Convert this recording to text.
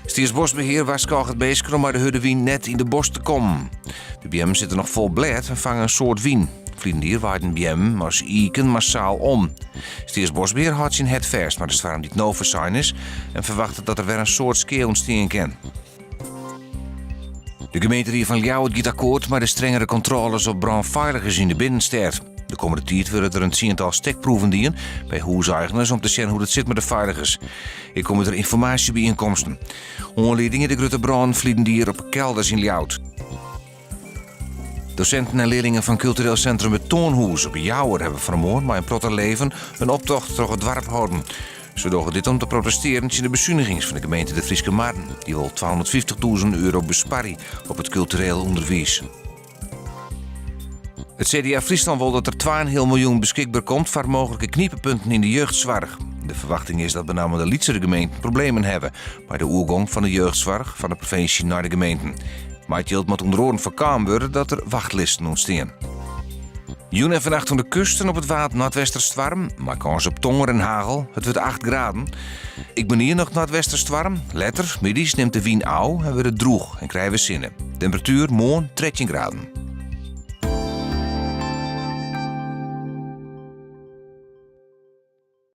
Steatsboskbehear warskôget minsken om mei de hurde wyn net yn de bosk te kommen. De beammen sitte noch fol blêd en fange in soad wyn. Ferline jier waaiden beammen as iken massaal om. Steatsboskbehear hâldt syn hert fêst mei de stoarm dy't no foarsein is en ferwachtet dat der wer in soad skea ûntstean kin. De gemeenterie fan Ljouwert giet akkoart mei de strengere kontrôles op brânfeiligens yn de binnenstêd. De kommende tiid wurde der in tsiental stekproeven dien by hûseigeners om te sjen hoe't it sit mei de feiligens. Ek komme der ynformaasjebyienkomsten. Oanlieding is de grutte brân ferliden jier op Kelders yn Ljouwert. Dosinten en learlingen fan kultureel sintrum It Toanhûs op 'e Jouwer hawwe fannemoarn mei in protte leven in optocht troch it doarp holden. Se dogge dit om te protestearjen tsjin de besunigings fan de gemeente De Fryske Marren. Dy wol 250.000 euro besparje op it kultureel ûnderwiis. It CDA Fryslân wol dat der 2,5 miljoen beskikber komt foar mooglike knipepunten yn de jeugdsoarch. De ferwachting is dat benammen de lytsere gemeenten problemen hawwe mei de oergong fan de jeugdsoarch fan de provinsje nei de gemeenten. Mei it jild moat ûnder oaren foarkaam wurde dat der wachtlisten ûntstean. Jûn en fannacht oan de kust en op it Waad noardwesterstoarm, mei kâns op tonger en hagel. It wurdt 8 graden. Ek moarnier noch noardwesterstoarm. Letter, middeis, nimt de wyn ôf en wurdt it drûch en krije we sinne. Temperatuer moarn 13 graden.